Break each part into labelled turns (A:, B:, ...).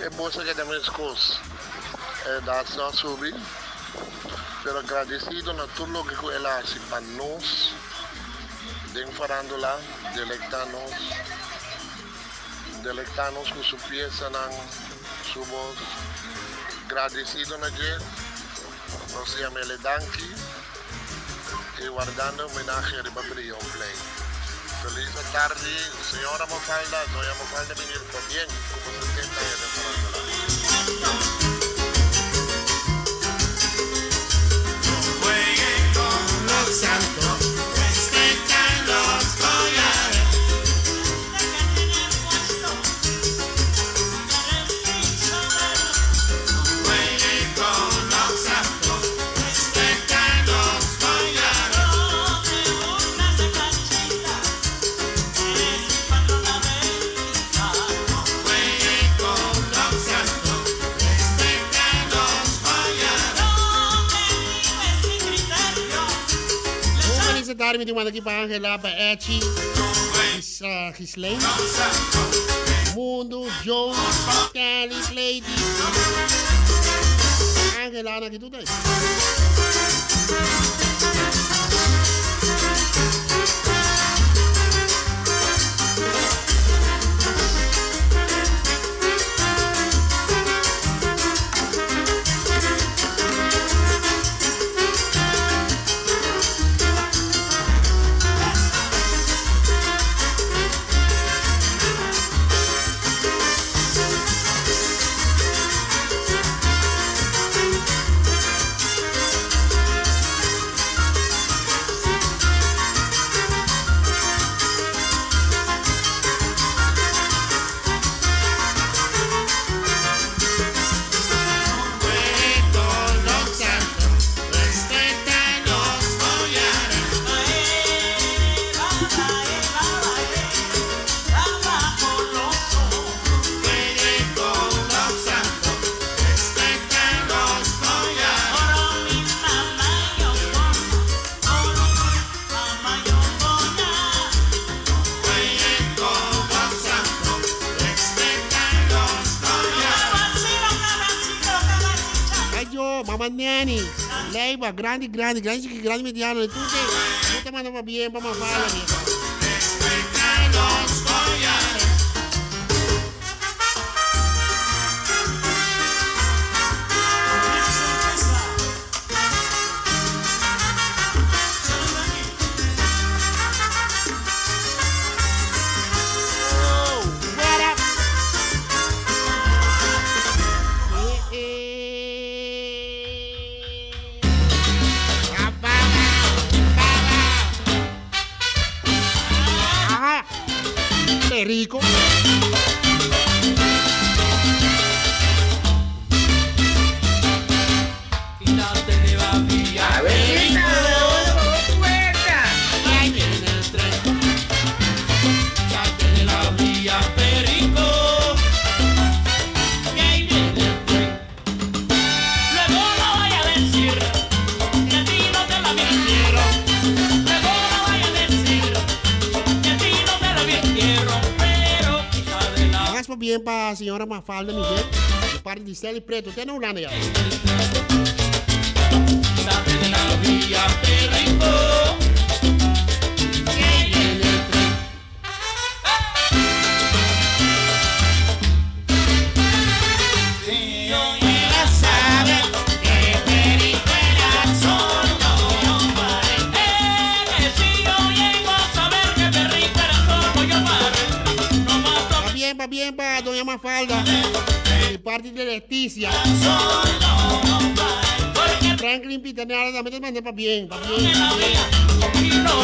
A: E bos a keda meskos. E edat no a subi, pero gradesido na tur loke ku el a hasi pa nos den farándula, delektá nos, delektá nos ku su piesanan, su bos. Gradesido na dje, nos yam'el e danki i wardando e homenahe riba Brionplein. Feliz atardi, señora Mafalda, doña Mafalda Miguel, pabien cu bo 70 aña den farándula.
B: Un felicitari mi tin manda aki pa Angela, pa Echi, Gislaine, Mundo, Joe, Kelly, Clady, Angela, na ki tur ta ei. Ayo, mama Neni, Leiba, grandi, grandi, grandi chiki, grandi mediano, tur te, tur te manda pa bien, pa Mafalda, viejo. Perico. Mas pabien pa señora Mafalda Miguel di parti di Sally Preto te na Hulanda ya. Pabien, pabien pa doña Mafalda di parti di Leticia. Franklin Pitanela tambe ta manda pabien, pabien, pabien.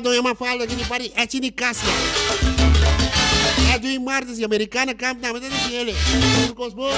B: Doña Mafalda aki di parti Echi Nicasia. Edwin Martes di Americana Camp tambe ta diciele. Tur cos bon.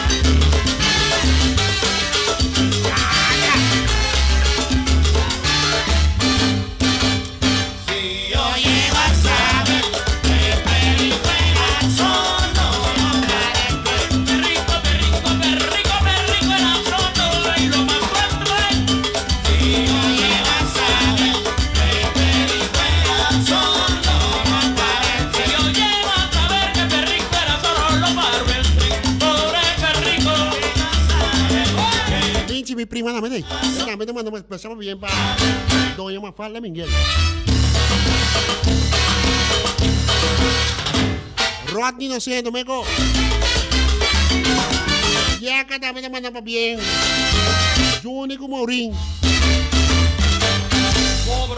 B: Linchi mi prima tambe ta E tambe ta manda masha pabien pa Doña Mafalda Minguel. Rodney Nocento meko. Yaka tambe ta manda pabien. Juni ku Maurin.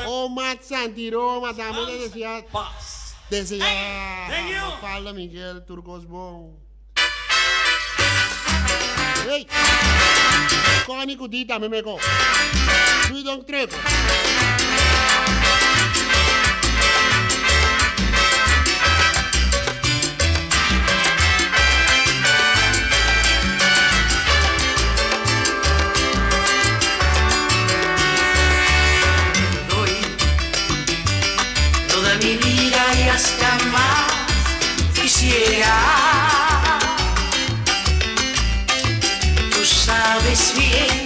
B: Omar Santiroma tambe ta desea desea Mafalda Miguel tur kos bon. Hey! Connie ku di tambe meko. Luidon Trepo.
C: Doy toda mi vida y hasta más quisiera. Tú sabes bien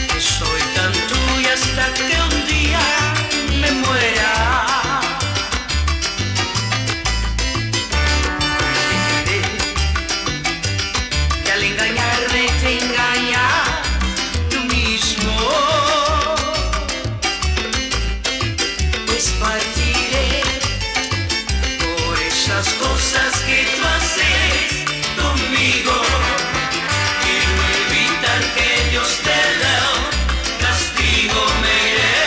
C: que soy tan tuya hasta que un día me muera. Te que al engañarme te engañas tú mismo. Pues partiré por esas cosas que tú haces conmigo. Quiero evitar que Dios te dé un castigo, me iré.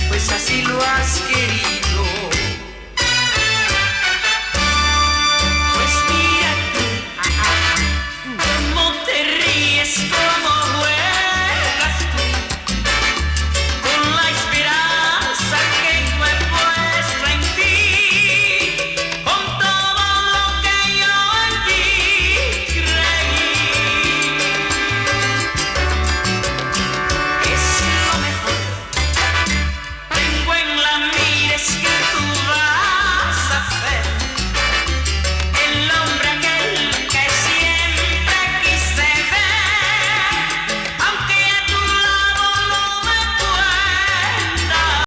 C: Pues así lo has querido.